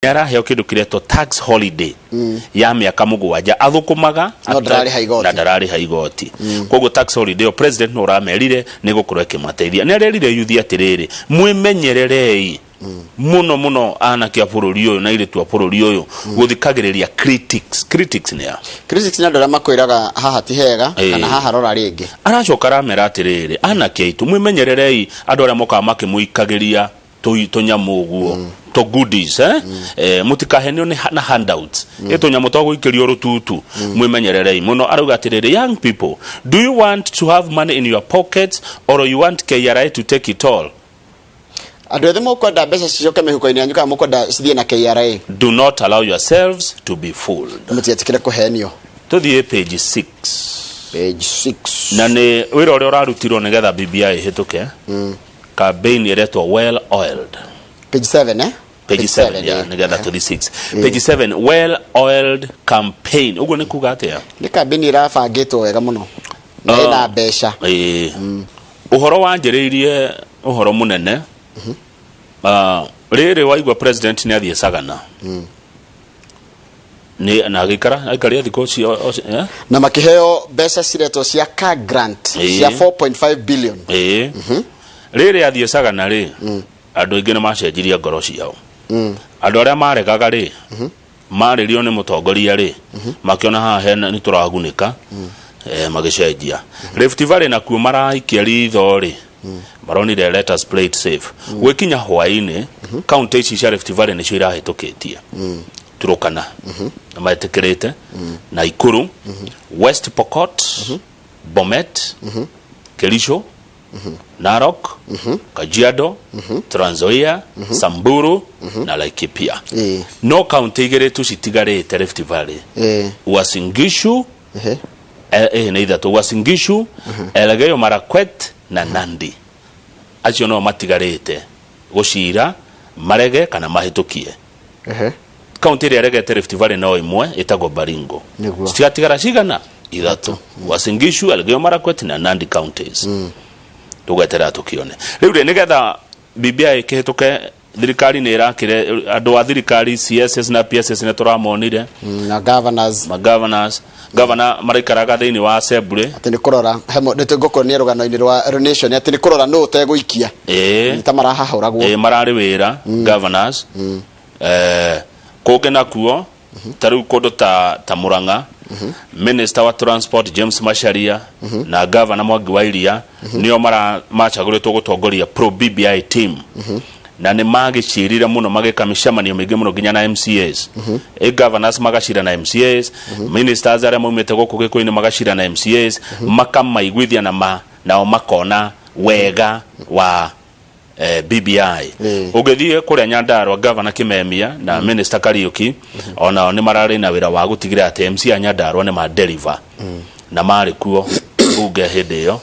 Nĩ araheo kĩndũ kĩretwo tax holiday ya mĩaka 7 athũkũmaga. No ndararĩha igoti. Na ndararĩha igoti. Koguo tax holiday ĩyo president no ũramerire nĩ gũkorwo ĩkĩmateithia. Nĩ arerire yuthi atĩrĩrĩ, mwĩmenyererei mũno mũno anake a bũrũri ũyũ na airĩtu a bũrũri ũyũ gũthikagĩrĩria critics. Critics nĩ a? Critics nĩ andũ arĩa makwĩraga haha ti hega kana haha rora rĩngĩ. Aracoka aramera atĩrĩrĩ, anake aitũ, mwĩmenyererei andũ arĩa mokaga makĩmũikagĩria tũnyamũ ũguo tũ goodies, eh? Mũtikahenio nĩ na handouts, ĩ tũnyamũ twa gũikĩrio rũtutu. Mwĩmenyererei mũno. Arauga atĩrĩrĩ, "Young people, do you want to have money in your pockets or you want KRA to take it all?" Andũ ethĩ, mũkwenda mbeca cicoke mĩhuko-inĩ yanyu kana mũkwenda cithiĩ na KRA? "Do not allow yourselves to be fooled." Mũtigetĩkĩre kũhenio. Tũthiĩ page 6. Page 6. Na nĩ wĩra ũrĩa ũrarutirwo nĩgetha BBI ĩhĩtũke, campaign ĩretwo well oiled. Page 7, eh? Page 7, yeah, nĩgetha tũthi 6, page 7, well oiled campaign, ũguo nĩ kuga atĩa? Nĩ kambĩni ĩrabangĩtwo wega mũno na ĩna mbeca. Ĩĩ. Ũhoro wanjĩrĩirie ũhoro mũnene. Ah, rĩrĩ waigua president nĩ athiĩ Sagana nĩ na agĩikara aikaria thikũ cio, eh? Na makĩheo mbeca ciretwo cia car grant cia 4.5 billion. Ĩĩ, rĩrĩ athiĩ Sagana rĩ, andũ aingĩ nĩ macenjirie ngoro ciao. Andũ arĩa maregaga rĩ, marĩrio nĩ mũtongoria rĩ, makĩona haha hena nĩ tũragunĩka, magĩcenjia. Rift Valley nakuo maraikia ritho rĩ, maronire let us play it safe. Gwĩkinya hwaĩ-inĩ, kaunti ici cia Rift Valley nĩcio irahĩtũkĩtie: Turukana na metĩkĩrĩte, Naikuru, West Pokot, Bomet, Kericho, Narok, Kajiado, Trans Nzoia, Samburu na Laikipia. No kaunti igĩrĩ tu citigarĩte Rift Valley: Uasin Gishu, nĩ ithatũ, Uasin Gishu, Elgeyo Marakwet na Nandi. Acio no matigarĩte gũcira marege kana mahĩtũkie. Kaunti ĩrĩa ĩregete Rift Valley no ĩmwe, ĩtagwo Baringo. Citigatigara cigana? Ithatũ: Uasin Gishu, Elgeyo Marakwet na Nandi counties. Tũgeterera tũkĩone. Rĩu rĩ, nĩgetha BBI ĩkĩhĩtũke, thirikari nĩ ĩrakĩre andũ a thirikari, CSS na PSS nĩ tũramonire. Na governors. Ma governors, governor maraikaraga thĩinĩ wa assembly. Atĩ nĩ kũrora hemo nĩ tũgũkuonia rũgano-inĩ rwa Nation atĩ nĩ kũrora nũ ũtegũikia. Ta marahahũragwo. Ĩĩ, mararĩ wĩra governors. Kũngĩ nakuo ta rĩu kũndũ ta Murang'a, minister wa transport James Macharia na governor Mwangi wa Iria nĩo mara macagũrĩtwo gũtongoria pro BBI team, na nĩ magĩcirire mũno, magĩka mĩcemanio mĩingĩ mũno nginya na MCAs. Governors magacira na MCAs, ministers arĩa maumĩte gũkũ Gĩkũyũ-inĩ magacira na MCAs, makamaiguithia na nao makona wega wa BBI. Ũngĩthiĩ kũrĩa Nyandarua, Governor Kimemia na Minister Kariuki onao nĩ mararĩ na wĩra wa gũtigĩrĩra atĩ MC a Nyandarua nĩ ma deliver, na marĩ kuo bunge hĩndĩ ĩyo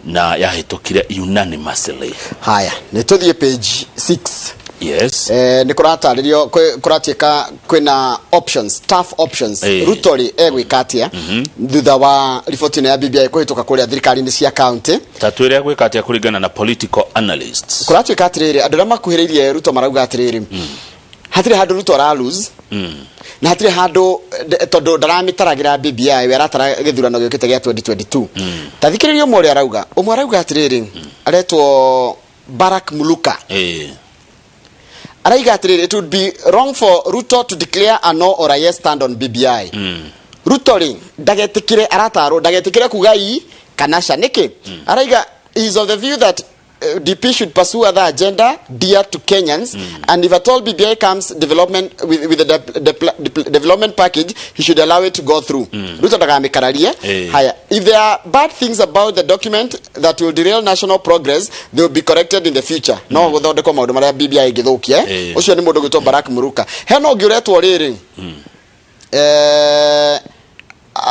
na yahĩtũkire unanimously. Haya, nĩ tũthiĩ page 6. Yes. Nĩ kũratarĩrio kũratuĩka kwĩna options, tough options. Ruto rĩ, egwĩka atĩa thutha wa riboti ĩno ya BBI kũhĩtũka kũrĩa thirikari-inĩ cia county? Ta twĩre gwĩka atĩa kũringana na political analysts. Kũratuĩka atĩrĩrĩ, andũ arĩa makuhĩrĩirie Ruto marauga atĩrĩrĩ, hatirĩ handũ Ruto ara lose na hatirĩ handũ tondũ ndaramĩtaragĩra BBI, we aratara gĩthurano gĩũkĩte gĩa 2022. Ta thikĩrĩria ũmwe ũrĩa arauga. Ũmwe arauga atĩrĩrĩ, aretwo Barak Muluka. Araiga atĩrĩrĩ, "It would be wrong for Ruto to declare a no or a yes stand on BBI." Ruto rĩ, ndagetĩkĩre, aratarwo ndagetĩkĩre kuga ii kana ca. Nĩkĩ? Araiga he is of the view that DP should pursue other agenda dear to Kenyans, and if at all BBI comes development with the development package, he should allow it to go through. Ruto ndakamĩkararie. Haya, if there are bad things about the document that will derail national progress, they will be corrected in the future. No gũthondekwo maũndũ marĩa BBI ĩngĩthũkia. Ũcio nĩ mũndũ gwĩtwo Barak Muruka. Hena ũngĩ ũretwo rĩrĩ,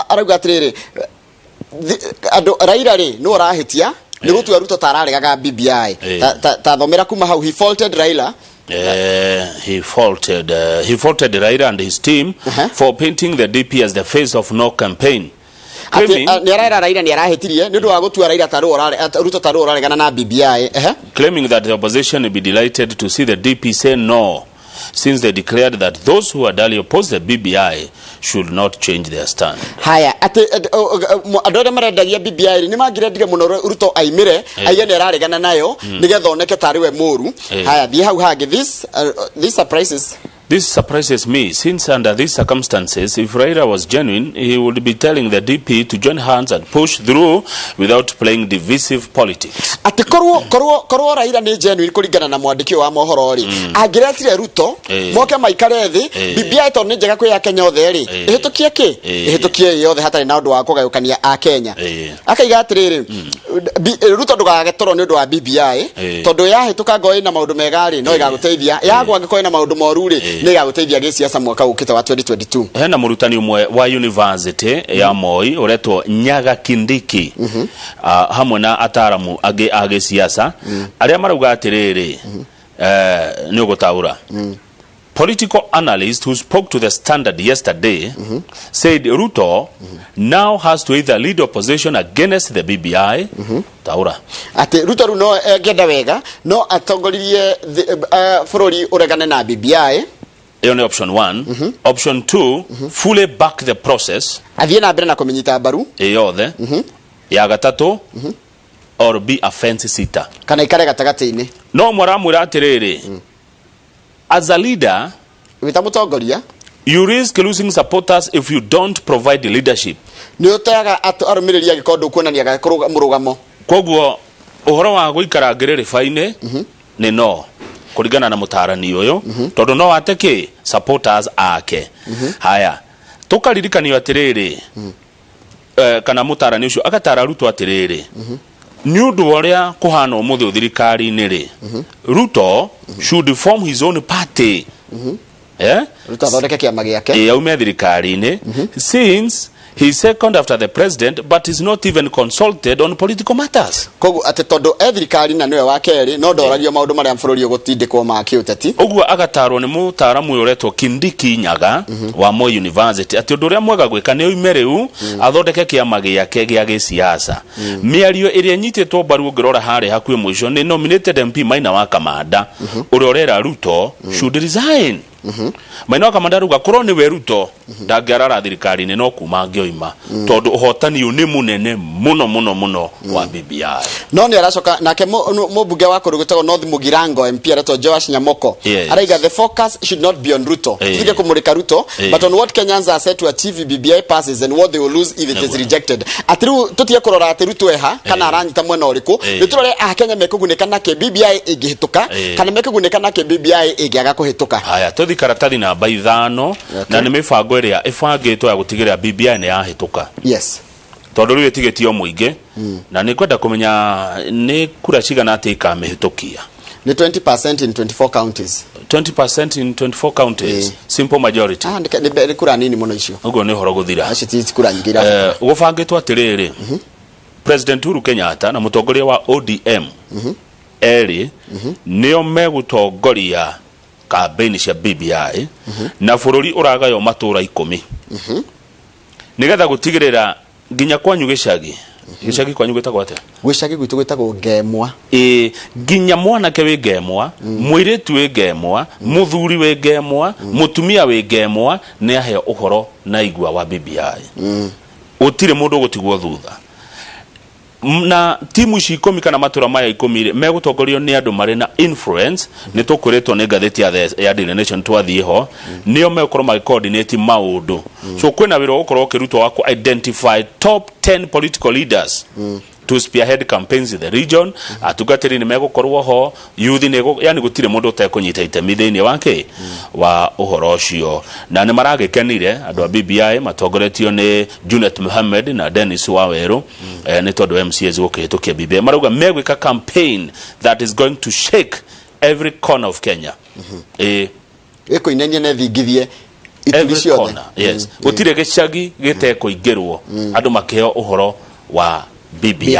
arauga atĩrĩrĩ, andũ Raila rĩ, nĩ ũrahĩtia nĩ gũtua Ruto ta araregaga BBI. Ta thomera kuma hau, he faulted Raila. He faulted Raila and his team for painting the DP as the face of no campaign. Atĩ nĩ arera Raila nĩ arahĩtirie nĩ ũndũ wa gũtua Raila ta rũo Ruto ta rũo ũraregana na BBI. Claiming that the opposition will be delighted to see the DP say no. Since they declared that those who are duly opposed the BBI should not change their stand. Haya, atĩ andũ arĩa marendagia BBI rĩ, nĩ mangĩrendire mũno Ruto aimĩre aiye nĩ araregana nayo nĩgetha oneke tarĩ we mũru. Haya, thiĩ hau hangĩ. This surprises. This surprises me, since under these circumstances, if Raila was genuine, he would be telling the DP to join hands and push through without playing divisive politics. Atĩ korwo Raila nĩ genuine, kũringana na mwandĩki ũyũ wa mohoro rĩ, angĩretire Ruto moke maikare thĩ. BBI tondũ nĩ njega kwĩ ya Kenya othe rĩ, ĩhĩtũkie kĩ? Ĩhĩtũkie yothe hatarĩ na ũndũ wa kũgayũkania a Kenya. Akaiga atĩrĩrĩ, Ruto ndũgage toro nĩ ũndũ wa BBI, tondũ yahĩtũka ngo ĩna maũndũ mega rĩ, no ĩgagũteithia, yagwa angĩkorwo ĩna maũndũ moru rĩ, nĩ ĩgagũteithia gĩsiasa mwaka ũkĩte wa 2022. Hena mũrutani ũmwe wa university ya Moi ũretwo Nyaga Kindiki, hamwe na ataramu angĩ a gĩsiasa arĩa marauga atĩrĩrĩ, nĩ ũgũtaũra. Political analyst who spoke to the Standard yesterday said Ruto now has to either lead opposition against the BBI, taũra. Atĩ Ruto rĩu no angĩenda wega no atongoririe bũrũri ũregane na BBI. Ĩyo nĩ option one. Option two, fully back the process. Athiĩ na mbere na kũmĩnyita mbaru. Ĩ yothe. Ya gatatũ, or be a fence sitter. Kana ikare gatagatĩ-inĩ. No mwaramwĩra atĩrĩrĩ, as a leader, wĩta mũtongoria, you risk losing supporters if you don't provide leadership. Nĩ ũteaga arũmĩrĩri angĩkorwo ndũkuonania mũrũgamo. Koguo ũhoro wa gũikara ngĩrĩrĩba-inĩ nĩ no kũringana na mũtarani ũyũ, tondũ no ate kĩ supporters ake. Haya, tũkaririkanio atĩrĩrĩ, kana mũtarani ũcio agatara Ruto atĩrĩrĩ, nĩ ũndũ wa ũrĩa kũhana ũmũthĩ thirikari-inĩ rĩ, Ruto should form his own party, eh? Ruto athondeke kĩama gĩake. Ĩ aume thirikari-inĩ, since he is second after the president but is not even consulted on political matters. Koguo atĩ tondũ e thirikari na nĩwe wa kerĩ, no ndoragio maũndũ marĩa bũrũri ũgũtindĩkwo ma kĩũteti. Ũguo agatarwo nĩ mũtaaramu ũyũ ũretwo Kindiki Nyaga wa Moi University atĩ ũndũ ũrĩa mwega gwĩka nĩ oime rĩu athondeke kĩama gĩake gĩa gĩsiasa. Mĩario ĩrĩa ĩnyitĩtwo mbaru ũngĩrora harĩa hakuhĩ mũico nĩ nominated MP Maina wa Kamanda, ũrĩa ũrera Ruto should resign. Maina wa Kamanda aruga korwo nĩwe Ruto ndangĩarara thirikari-inĩ, no kuma angĩoima, tondũ ũhotani ũyũ nĩ mũnene mũno mũno mũno wa BBI. No nĩ aracoka nake mũmbunge wa kũndũ gwĩtagwo North Mugirango, MP aretwo Joash Nyamoko, araiga the focus should not be on Ruto, tutige kũmũrĩka Ruto, but on what Kenyans are set to achieve if BBI passes and what they will lose if it is rejected. Atĩ rĩu tũtige kũrora atĩ Ruto eha kana aranyita mwena ũrĩkũ, nĩ tũrore Akenya mekũgunĩka nakĩ BBI ĩngĩhĩtũka, kana mekũgunĩka nakĩ BBI ĩngĩaga kũhĩtũka. Haya, tũthi karatathi namba 5. Na nĩ mĩbango ĩrĩa ĩbangĩtwo ya gũtigĩrĩra BBI nĩ yahĩtũka, tondũ rĩu ĩtigĩtio mũingĩ na nĩ kwenda kũmenya nĩ kura cigana atĩ ikamĩhĩtũkia. Nĩ 20% in 24 counties. 20% in 24 counties, simple majority. Ah, nĩ kura nini mũno icio. Ũguo nĩ ũhoro gũthira. Acio ti kura nyingĩ irabatara. Gũbangĩtwo atĩrĩrĩ, President Uhuru Kenyatta na mũtongoria wa ODM erĩ nĩo megũtongoria campaign cia BBI, na bũrũri ũragaywo matũra 10 nĩgetha gũtigĩrĩra nginya kwanyu gĩcagi. Gĩcagi kwanyu gwĩtagwo atĩa? Gĩcagi gwitũ gwĩtagwo Ngemwa. Ĩ, nginya mwanake wĩ Ngemwa, mũirĩtu wĩ Ngemwa, mũthuri wĩ Ngemwa, mũtumia wĩ Ngemwa nĩ aheo ũhoro na igua wa BBI. Gũtirĩ mũndũ ũgũtigwo thutha. Na timu ici 10 kana matũra maya 10 rĩ, megũtongorio nĩ andũ marĩ na influence. Nĩ tũkwĩrĩtwo nĩ ngathĩti ya Daily Nation twathiĩ ho, nĩo megũkorwo magĩcoordinate maũndũ. So kwĩna wĩra ũgũkorwo ũkĩrutwo wa kũ identify top 10 political leaders to spearhead campaigns in the region. Atungatĩri nĩ megũkorwo ho, youth nĩ yani gũtirĩ mũndũ ũtekũnyita itemi thĩinĩ wake wa ũhoro ũcio. Na nĩ maragĩkenire andũ a BBI matongoretio nĩ Junet Mohamed na Dennis Waweru, nĩ tondũ MCAs gũkĩhĩtũkia BBI. Marauga megwĩka campaign that is going to shake every corner of Kenya. Ĩkũinainia na ĩthingithie ituri Every ciothe. corner, yes. Gũtirĩ gĩcagi gĩtekũingĩrwo andũ makĩheo ũhoro wa BBI. BBI.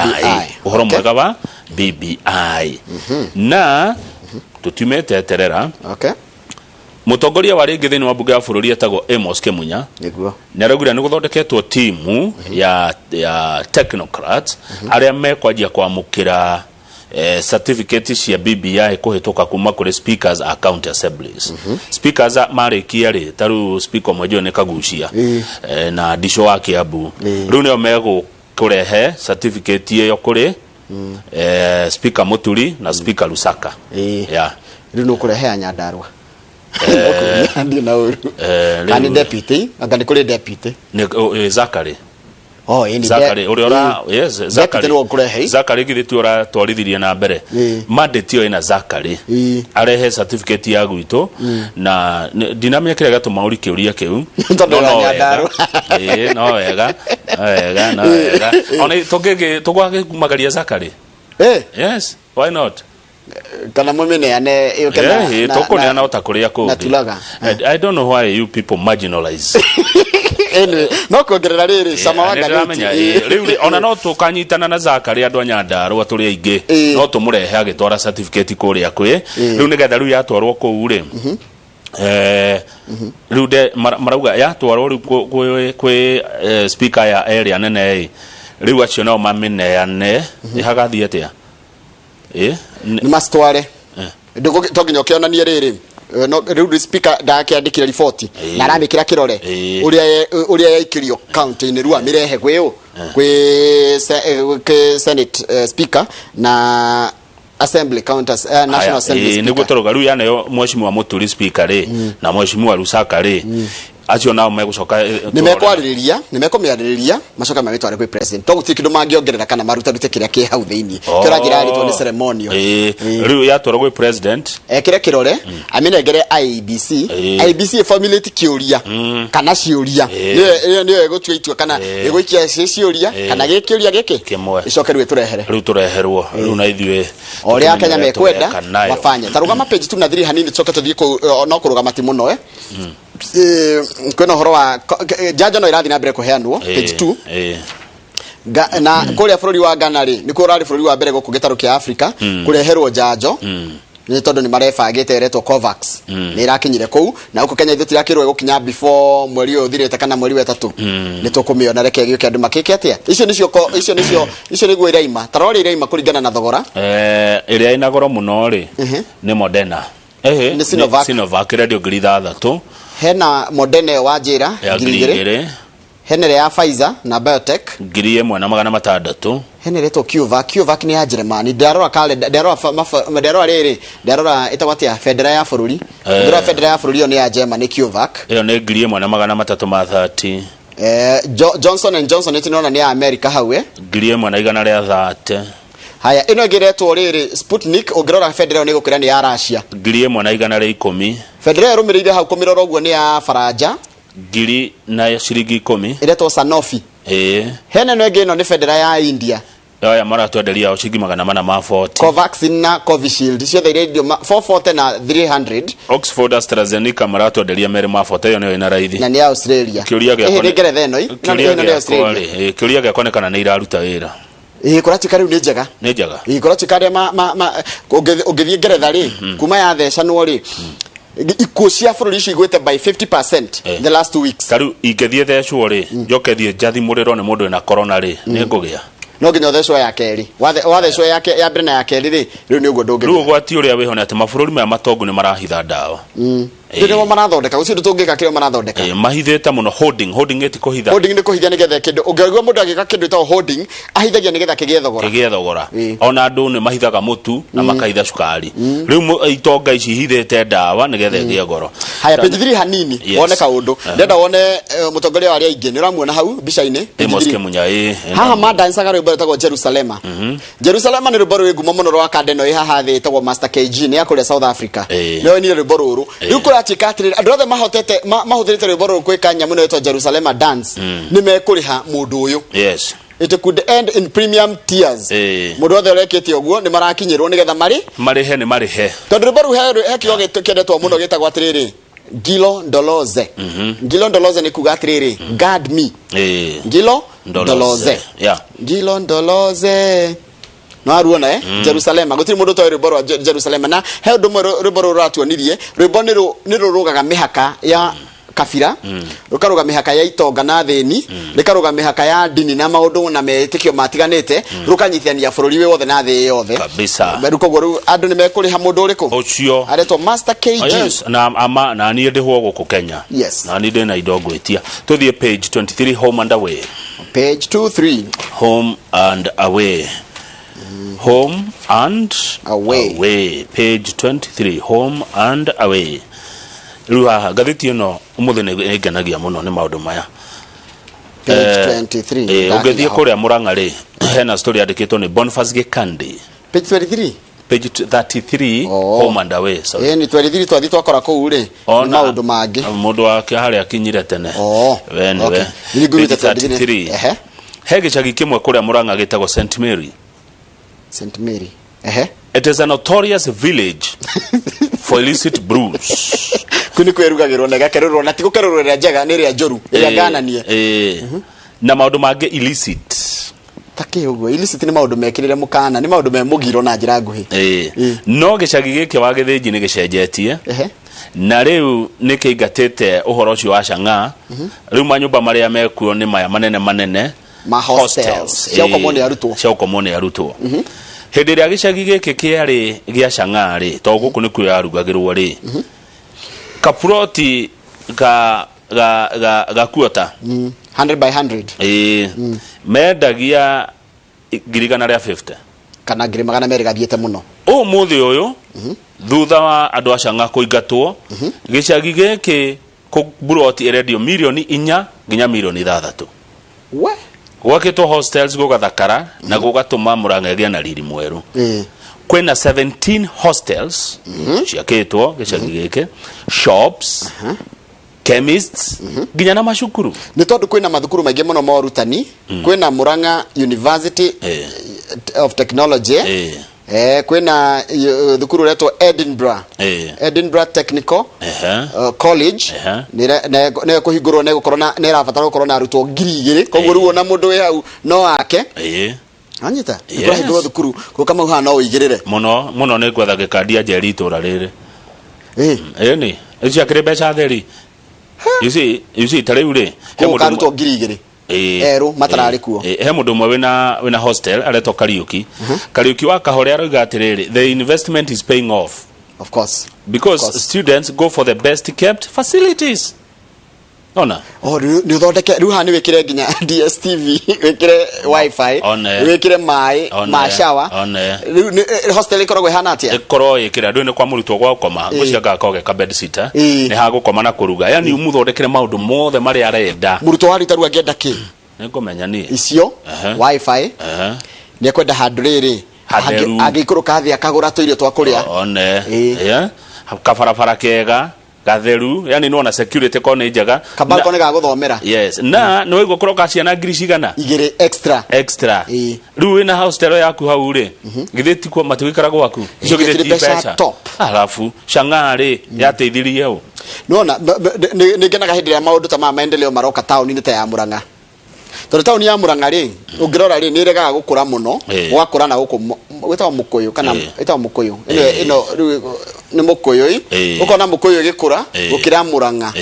Ũhoro mwega wa BBI. Na tũtiumĩte terera. Mũtongoria wa rĩngĩ thĩinĩ wa mbunge ya bũrũri etagwo Amos Kĩmunya nĩ araugire nĩ gũthondeketwo timu ya technocrats arĩa mekwanjia kwamũkĩra. Certificate cia BBI kũhĩtũka kuma kũrĩ speakers a county assemblies. Speakers marĩkia rĩ, ta rĩu speaker ũmwe njũĩ nĩ Kagucia na Ndico wa Kiambu. Rĩu nĩo megũkũrehe certificate ĩyo kũrĩ speaker Muturi na speaker Lusaka. Yeah. Rĩu nĩ ũkũrehe Nyandarua ndiĩ na ũru. Kana nĩ deputy, anga nĩ kũrĩ deputy? Nĩ Zakary. Oh, ĩĩ, nĩ Zakary ũrĩa ũra, yes, Zakary. Deputy nĩwe ũkũrehe. Zakary githĩ ti ũratwarithirie na mbere mandate ĩyo ĩna Zakary arehe certificate ya gwitũ na ndinamenya kĩrĩa gĩatũma ũri kĩũria kĩu. Tondũ No, wa no wega. Nyandarua. Ĩĩ, no wega, no wega, no wega, ona tũngĩgĩ tũgwakĩmagaria Zakary. Yes, why not? Kana mũmĩneane ĩũke Tũkũneana o ta kũrĩa kũngĩ. Na tulaga. I don't know why you people marginalize. Anyway, no kuongerera rĩrĩ cama wa Nĩ ndĩramenya, ngathĩti. rĩu rĩ, ona no tũkanyitana na Zakary, andũ a Nyandarũa tũrĩ aingĩ, no tũmũrehe agĩtwara certificate kũrĩa kwĩ rĩu, nĩgetha rĩu yatwarwo kũu rĩ, rĩu marauga yatwarwo rĩu kwĩ speaker ya area nene ĩ, rĩu acio nao mamĩneane ĩhagathiĩ atĩa? Nĩ macitware. To nginya ũkĩonanie rĩrĩ, no rĩu nĩ speaker ndakĩandĩkire riboti na aramĩkĩra kĩrore ũrĩa yaikĩrio county-inĩ, rĩu amĩrehe kwĩ ũ, kwĩ senate speaker na assembly counters, national Haya, assembly nĩguo speaker. tũrauga rĩu yaneo mheshimiwa Mũturi speaker rĩ na mheshimiwa Lusaka rĩ, acio nao megũcoka nĩ mekwarĩrĩria, nĩ mekũmĩarĩrĩria, macoke mamĩtware kwĩ president, to gũtirĩ kĩndũ mangĩongerera kana marutarute kĩrĩa kĩ hau thĩinĩ. Kĩo ũranjĩra arĩtwo nĩ ceremonial. Rĩu yatwarwo gwĩ president ekĩre kĩrore, amĩnengere IEBC. IEBC ĩformulate kĩũria kana ciũria. Nĩyo ĩgũtua itua kana ĩgũikia ci ciũria kana gĩkĩũria gĩkĩ Kĩmwe. ĩcoke rĩu ĩtũrehere. Rĩu tũreherwo rĩu na ithuĩ O ũrĩa Akenya tũmenye ũrĩa mekwenda tũreka nayo. mabanye. Ta rũgama page 2 na 3 hanini, tũcoke tũthiĩ kũu, no kũrũgama ti mũno. Kwĩna ũhoro wa njanjo no ĩrathiĩ na mbere kũheanwo, page 2. Na kũrĩa bũrũri wa Ghana rĩ, nĩkuo ũrarĩ bũrũri wa mbere gũkũ gĩtarũ kĩa Afrika kũreherwo njanjo, nĩ tondũ nĩ marebangĩte, ĩretwo COVAX, nĩ ĩrakinyire kũu. Na gũkũ Kenya ithuĩ tirakĩrwo ĩgũkinya before mweri ũyũ ũthirĩte kana mweri wa ĩtatũ. Nĩ tũkũmĩona, reke ĩgĩũke andũ makĩke atĩa. Icio nĩcio icio nĩcio, icio nĩguo iraima, ta rora iraima kũringana na thogora. Ĩrĩa ĩna goro mũno rĩ nĩ Moderna. Ehe, Nĩ Sinovac. Sinovac ĩrendio 6,000. Hena Moderna ĩyo wa njĩra ya ngiri ngiri igĩrĩ. igĩrĩ. Hena ĩrĩa ya Pfizer na BioNTech 1,600. Hena ĩretwo CureVac. CureVac nĩ ya Jeremani. Ndarora kalenda, ndarora ndarora rĩrĩ, ndarora ĩtagwo atĩa, bendera ya bũrũri. Ndarora bendera ya bũrũri, ĩyo nĩ ya Germany, CureVac. Ĩyo nĩ 1330. Johnson and Johnson nĩ nĩ ya America hau. 1130. Haya, ĩno ĩngĩ ĩretwo rĩrĩ Sputnik, ũngĩrora bendera ĩyo nĩ ĩgũkwĩra nĩ ya Russia. 1110. Bendera ĩyo ĩrũmĩrĩire hau kũmĩrora ũguo nĩ ya Faranja. Ngiri na ciringi ikũmi. Ĩretwo Sanofi. Hena ĩno ĩngĩ, ĩno nĩ bendera ya India. Aya maratwenderia o ciringi 440. Covaxin na Covishield ciothe irendio 440 na 300. Oxford AstraZeneca maratwenderia merĩ ma 40, ĩyo nĩyo ĩna raithi. Na nĩ ya Australia. Kĩũria gĩakwa Ĩhĩ, nĩ ngeretha ĩno ĩ. Kĩũria Ĩno nĩ gĩakwa Australia. rĩ, kĩũria gĩakwa nĩ kana nĩ iraruta wĩra? Ĩĩ, kũratuĩka rĩu nĩ njega. Nĩ njega. Ĩĩ, kũratuĩka arĩa ũngĩthiĩ ngeretha rĩ, kuma yathecanwo rĩ, ikuũ cia bũrũri ũcio igwĩte by 50% the last 2 weeks. Ta rĩu ingĩthiĩ thecwo rĩ, njoke thiĩ njathimũrĩrwo nĩ mũndũ wĩna corona rĩ, nĩ ngũgĩa? No nginya ũthecwo ya kerĩ. Wathecwo ya mbere na ya kerĩ rĩ, rĩu nĩ ũguo ndũngĩgĩa. Rĩu ũgwati ũrĩa wĩho nĩ atĩ mabũrũri maya matongu nĩ marahitha ndawa. Rĩu nĩmo marathondeka, gũtirĩ ũndũ tũngĩka kĩrĩa marathondeka. Mahithĩte mũno, holding, holding ĩti kũhitha. Holding nĩ kũhitha nĩgetha kĩndũ, ũngĩigua mũndũ agĩka kĩndũ ĩtagwo holding, ahithagia nĩgetha kĩgĩe thogora. Kĩgĩe thogora. Ona andũ nĩ mahithaga mũtu na makahitha cukari. Rĩu itonga ici ihithĩte ndawa nĩgetha ĩgĩe goro. Haya, page 3 hanini. Wone kaũndũ ndenda wone, mũtongoria wa arĩa aingĩ nĩ ũramuona hau mbica-inĩ, page Amos 3. Kimunya, ĩ. Haha mandancaga rwĩmbo rwĩtagwo Jerusalema. Jerusalema nĩ rwĩmbo rwĩ ngumo mũno rwa kanda ĩno ĩ haha thĩ ĩtagwo Master KG, nĩ ya kũrĩa South Africa. Nĩo oinire rwĩmbo rũrũ. Rĩu kũratuĩka atĩrĩrĩ, andũ othe mahotete mahũthĩrĩte rwĩmbo rũrũ gwĩka nyamũ ĩno ĩtagwo Jerusalema dance nĩ mekũrĩha mũndũ ũyũ. It could end in premium tears. Mũndũ wothe ũrekĩte ũguo nĩ marakinyĩrwo nĩgetha marĩ Marĩhe nĩ marĩhe. Tondũ rwĩmbo rũu he kiugo kĩendetwo mũno gĩtagwo atĩrĩrĩ, "Ngilo ndoloze". "Ngilo ndoloze" nĩ kuga atĩrĩrĩ, "Guard me". Ngilo Ndoloze. ndoloze. Ngilo ndoloze no aruona, Jerusalema, gũtirĩ mũndũ ũtoĩ rwĩmbo rwa Jerusalema. Na he ũndũ ũmwe rwĩmbo rũrũ rũratuonirie, rwĩmbo nĩ rũrũgaga mĩhaka ya Kabira, rũkarũga mĩhaka ya itonga na thĩni, rĩkarũga mĩhaka ya ndini na maũndũ na metĩkio matiganĩte, rũkanyitithania bũrũri wĩ wothe na thĩ yothe. Kabisa. Rĩu koguo rĩu andũ nĩ mekũrĩha mũndũ ũrĩkũ? Ũcio aretwo Master KG. Oh, yes, na ama na niĩ ndĩhwo gũkũ Kenya. Yes. Na niĩ ndĩna indo ngwĩtia. Tũthiĩ page 23, Home and Away. Page 23. Home and Away, Home and Away. Away, page 23, Home and Away. Rĩu haha ngathĩti ĩno ũmũthĩ nĩ ĩngenagia mũno nĩ maũndũ maya. Page 23. Ũngĩthiĩ kũrĩa Mũrang'a rĩ, hena story yandĩkĩtwo nĩ Boniface Gĩkandi. Page 23. Page 33. Oh. Home and Away, sorry. Ĩĩ, nĩ 23 twathiĩ twakora kũu rĩ, nĩ Ona- maũndũ mangĩ. Mũndũ wake harĩa akinyire tene. Oh, We nĩwe. okay. Nĩ nguĩte. Page 33. 33. Ehe. He gĩcagi kĩmwe kũrĩa Mũrang'a gĩtagwo St Mary. St Mary, ehe. It is a notorious village for illicit brews. Kũ nĩ kwĩrugagĩrwo na ĩgakerũrwo, na ti gũkerũrwo ĩrĩa njega, nĩ ĩrĩa njũru, ĩrĩa ngananie. Na maũndũ mangĩ illicit. Ta kĩ ũguo? Illicit nĩ maũndũ mekĩrĩre mũkana, nĩ maũndũ me mũgiro na njĩra nguhĩ. No gĩcagi gĩkĩ wa Gĩthĩnji nĩ gĩcenjetie. Na rĩu nĩ kĩingatĩte ũhoro ũcio wa cang'aa. Rĩu manyũmba marĩa mekuo nĩ maya manene manene. Ma hostels. Cia gũkomwo nĩ arutwo. Cia gũkomwo nĩ arutwo. Hĩndĩ ĩrĩa gĩcagi gĩkĩ kĩarĩ gĩa cang'aa rĩ, tondũ gũkũ nĩkuo yarugagĩrwo rĩ, kapuroti ga kuota 100 by 100. Ĩĩ, mendagia 150,000. Kana 200,000 gathiĩte mũno. Ũmũthĩ ũyũ, thutha wa andũ a cang'a kũingatwo, gĩcagi gĩkĩ buroti ĩrendio 4 mirioni nginya 6 mirioni. We. Gwakĩtwo hostels gũgathakara na gũgatũma Mũrang'a ĩgĩe na riri mwerũ. Kwĩna 17 hostels ciakĩtwo gĩcagi gĩkĩ, shops, chemists, nginya na macukuru. Nĩ tondũ kwĩna mathukuru maingĩ mũno ma ũrutani. Kwĩna Murang'a University of Technology. Kwĩna thukuru ũretwo Edinburgh, Edinburgh Technical College. Nĩ kũhingũrwo, nĩ gũkorwo na nĩ ĩrabatara gũkorwo na arutwo 2000. Koguo rĩu ona mũndũ wĩ hau no ake. Anyita. Yes. Nĩ thukuru kũ kama haha no ũigĩrĩre. Mũno mũno, nĩ ngwetha gĩkandia njeri itũra rĩrĩ. Ĩni ciakĩrĩ mbeca theri, you see, ta rĩu rĩ, he kũu mũndũ karutwo 2000 erũ matararĩ kuo. He mũndũ ũmwe wĩna hostel aretwo Kariuki, Kariuki wa Kahore, aroiga atĩrĩrĩ, the investment is paying off Of course. because Of course. students go for the best kept facilities, ona. Oh, nĩ ũthondeke rĩu haha nĩ wĩkĩre nginya DSTV, wĩkĩre WiFi, One. wĩkĩre maĩ One. ma shower. One. Rĩu hostel ĩkoragwo ĩhana atĩa? Ĩkorwo ĩkĩra ndũĩ nĩ kwa mũrutwo gwa gũkoma, ngũcia gakorwo ge ka bed sitter, nĩ ha gũkoma na kũruga, yani ũmũthondekere maũndũ mothe marĩa arenda. Mũrutwo wa rita rĩu angĩenda kĩ? Nĩ ngũmenya niĩ. Icio, WiFi, nĩ ekwenda handũ rĩrĩ Hatheru. Angĩikũrũka thĩ akagũra tũirio twa kũrĩa. One. Yeah. Kabarabara kega gatheru, yani nĩwona security ko nĩ njega. Kabalkoni ga gũthomera. Yes, na nĩ waigua kũroka ciana ngiri cigana? 2 extra. Extra. Rĩu wĩna hostel yaku hau rĩ, githĩ ti kuo matigũikara gwaku icio? Githĩ Gĩkĩrĩ ti mbeca mbeca top. Alafu cang'aa rĩ, yateithirie ũ? Nona nĩ ngenaga hĩndĩ ĩrĩa maũndũ ta maya maendeleo maroka taũni-inĩ ta ya Murang'a, tondũ taũni ya Murang'a rĩ, ũngĩrora rĩ, nĩ ĩregaga gũkũra mũno. Gũgakũra na gũkũ gwĩtagwo Mũkũyũ kana ĩtagwo Mũkũyũ ĩno. Ĩno rĩu nĩ Mũkũyũ ĩ. Ũkona Mũkũyũ ĩgĩkũra gũkĩra Murang'a.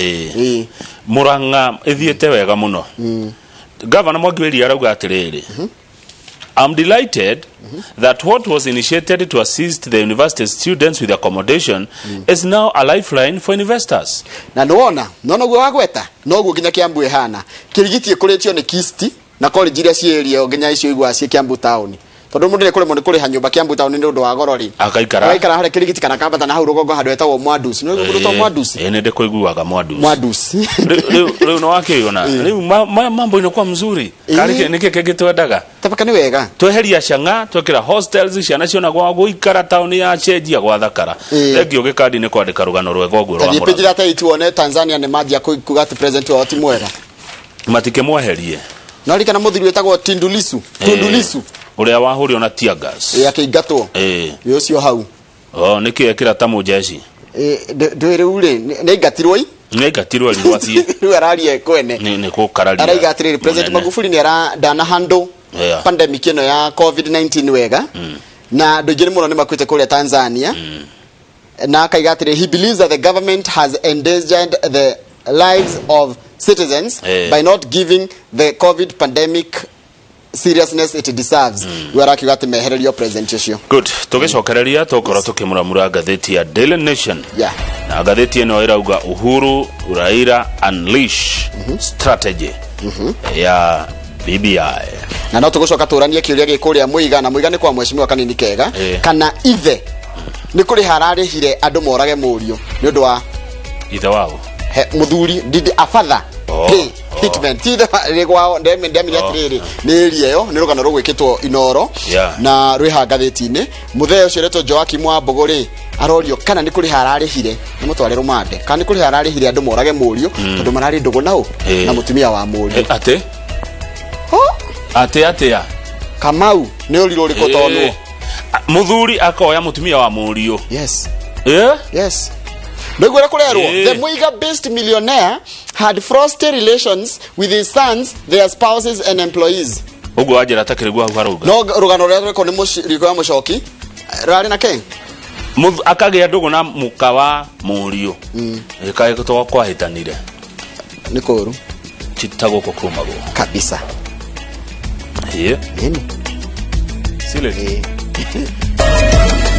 Murang'a ĩthiĩte wega mũno. Gavana Mwangi wa Iria arauga atĩrĩrĩ, "I'm delighted that what was initiated to assist the university students with accommodation is now a lifeline for investors." Na nĩwona nona ũguo wagweta noguo nginya Kiambu ĩhana. Kĩrigiti ĩkũrĩtio nĩ Kisti na college iria ciĩ area nginya icio iguaga ciĩ Kiambu town, tondũ mũndũ nĩ kũremwo nĩ kũrĩha nyũmba Kiambu town nĩ ũndũ wa goro rĩ, akaikara agaikara harĩa Kĩrigiti kana akambata na hau rũgongo handũ hetagwo Mwadus. Nĩ ũguo gwĩtwo Mwadus? Ĩĩ, nĩ ndĩkũiguaga Mwadus. Mwadus. Rĩu nĩ wakĩona rĩu mambo inakuwa mzuri. Karĩ nĩkĩ kĩngĩ twendaga? Tabaka nĩ wega. Tweheria cang'a, twekĩra hostels, ciana ciona gwa gũikara, taũni ya cenjia gwathakara. Thengio gĩkandi nĩ kwandĩka rũgano rwega ũguo rwa Tathiĩ Mũrang'a. page 38 wone Tanzania nĩ manjia kuga atĩ president wao ti mwega. Matikĩmweherie. No ririkana mũthuri wĩtagwo Tundu Lissu, Tundu Lissu. Ũrĩa wahũrio na tear gas. Akĩingatwo. Ĩ ũcio hau. O nĩkĩ ekĩra ta mũjeshi? Ndũĩ rĩu rĩ, nĩ aingatirwo i. Nĩ aingatirwo rĩu athiĩ. Rĩu araria kwene. Nĩ gũkararia. Araiga atĩrĩrĩ, President mũnene. Magufuli nĩ ara ndana handle pandemic ĩno ya COVID-19 wega, na andũ aingĩ mũno nĩ makuĩte kũrĩa Tanzania, na akaiga atĩrĩ, he believes that the government has endangered the Lives of citizens by not giving the COVID pandemic seriousness it deserves. Rĩu arakiuga atĩ mehererio president ũcio. Good, tũgĩcokereria tũkorwo tũkĩmuramura ngathĩti ya Daily Nation. Na ngathĩti ĩno ĩrauga Uhuru Raila unleash strategy ya BBI. Na no tũgũcoka tũranie kĩũria gĩ kũrĩa Mũiga, na Mũiga nĩ kwa mheshimiwa Kanini Kega, kana ithe nĩ kũrĩha ararĩhire andũ morage mũriũ nĩ ũndũ wa ithe wao. He mũthuri, did a father pay hitman? Ti ithe rĩ gwao ndemire atĩrĩrĩ, nĩ ĩria ĩyo nĩ rũgano rũgwĩkĩtwo Inoro na rwĩha ngathĩti-inĩ. Mũthee ũcio ũretwo Joakim wa Mbũgũ rĩ, arorio kana nĩ kũrĩha ararĩhire nĩ mũtware rũmande, kana nĩ kũrĩha ararĩhire andũ morage mũriũ tondũ mararĩ ndũgũ naũ na mũtumia wa mũriũ. Atĩ Oh, atĩ atĩa? Kamau, nĩ ũrirũ ũrĩkũ tonwo? Mũthuri akoya mũtumia wa mũriũ? Yes. Yes, nĩguo ũrĩa kũrerwo. The Muiga based millionaire had frosty relations with his sons, their spouses and employees. Ũguo wanjĩra ta kĩrĩguo hau harauga. No rũgano rũrĩa rwekwo nĩ riko ya mũcoki rarĩ na kĩ? Akagĩa ndũgũ na mũka wa mũriũ. Kaĩ kwahĩtanire? Nĩ kũru. Ti ta gũkũ kumagwo. Kabisa. Ĩĩ. Nini. Silence. Ĩĩ.